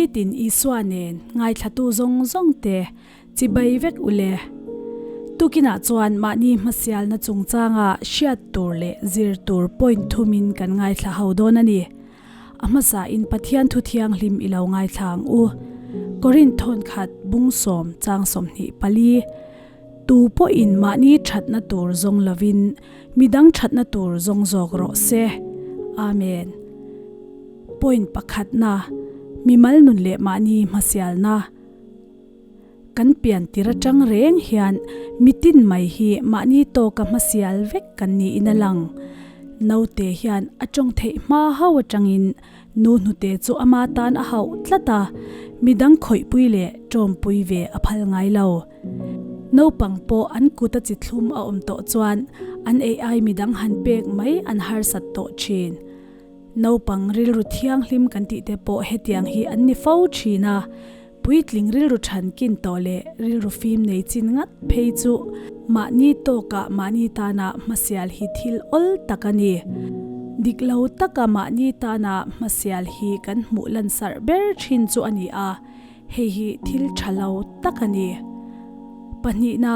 Nitin Isua nen ngaithlatu zawng zawng te chibai vek u le. Tukinah chuan mahni hmasialna chungchanga hriat tur leh zir tur point thumin kan ngaithla ho dawn a ni. A hmasain Pathian thu thianghlim i lo ngaithla ang u. Korinth thawnkhat bung sawm chang 24. Tu pawhin mahni thatna tur zawng lovin midang thatna tur zawng zawk rawh se. Amen. Point pakhatna, Mimal nun leh mahni hmasialna. Kan pian tir atang reng hian mitin mai hi mahni tawka hmasial vek kan niin a lang. Naute hian a tawng theih hma ho atangin nu hnute chu ama tan a hauh tlat a, midang khawihpui leh tawmpui ve a phal ngai lo. Naupang pawh an kut a chi thlum a awm tawh chuan an ei ai midang han pek mai an harsat tawh thin. Naupang rilru thianghlim kan tih te pawh hetiang hi an ni fo thin a, puitling rilru than kin tawh leh rilru fim nei chin ngat phei chu mahni tawkah mahni tana hmasial hi thil awl tak a ni. Dik lo taka mahni tana hmasial hi kan hmuh lansarh ber thin chu a ni a, hei hi thil tha lo tak a ni. Pahnihna,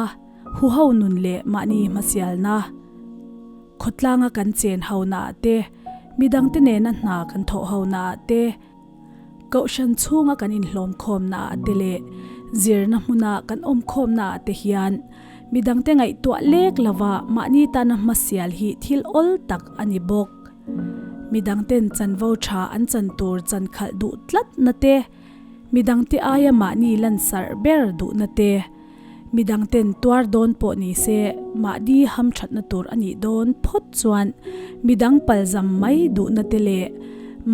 huho nun leh mahni hmasialna. Khawtlanga kan chen ho naah te, midangte nena hna kan thawh ho naah te, kohhran chhunga kan inhlawm khawm naah te leh zirna hmuna kan awm khawm naah te hian midangte ngaihtuah lek lova mahni tana hmasial hi thil awl tak a ni bawk. Midangten chanvo tha an chan tur chan khalh duh tlat na te, midangte aia mahni lansarh ber duhna te, Midangten tuar dawn pawh ni se, mahni hamthatna tur a nih dawn phawt chuan midang palzam mai duhna te leh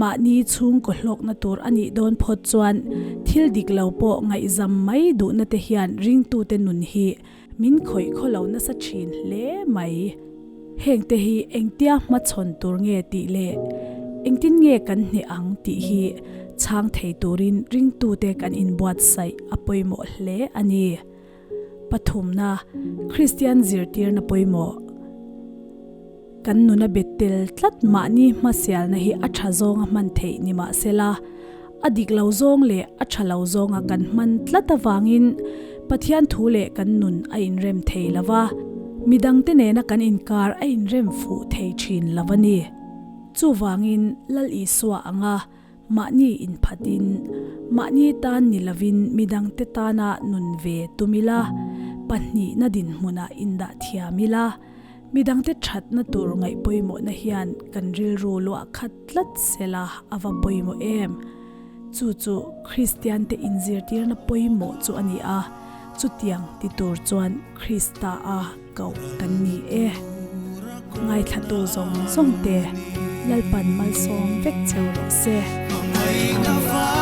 mahni chhungkaw hlawkna tur a nih dawn phawt chuan thil dik lo pawh ngaihzam mai duhna te hian ringtute nun hi min khawih khaw lo nasa thin hle mai. Hengte hi engtia hmachhawn tur nge tih leh engtin nge kan hneh ang tih hi chhang thei turin ringtute kan inbuatsaih a pawimawh hle a ni. Pathumna, Kristian zirtirna pawimawh. Kan nuna bet tel tlat mahni hmasialna hi a tha zawnga hman theih ni mahsela, a dik lo zawng leh a tha lo zawnga kan hman tlat avangin Pathian thu leh kan nun a inrem thei lo va, midangte nena kan inkar a inrem fuh thei thin lo a ni. Chuvangin Lal Isua anga mahni inphatin, mahni tan ni lovin midangte tana nun ve tum ila, pahnihna dinhmunah indah thiam ila, Midangte thatna tur ngaih pawimawhna hian kan rilru luah khat tlat sela a va pawimawh em? Chu chu Kristiante inzirtirna pawimawh chu a ni a, chutiang ti tur chuan Krista a koh kan ni e. Ngaithlatu zawng zawngte Lalpan malsawm vek cheu rawh se. Amen.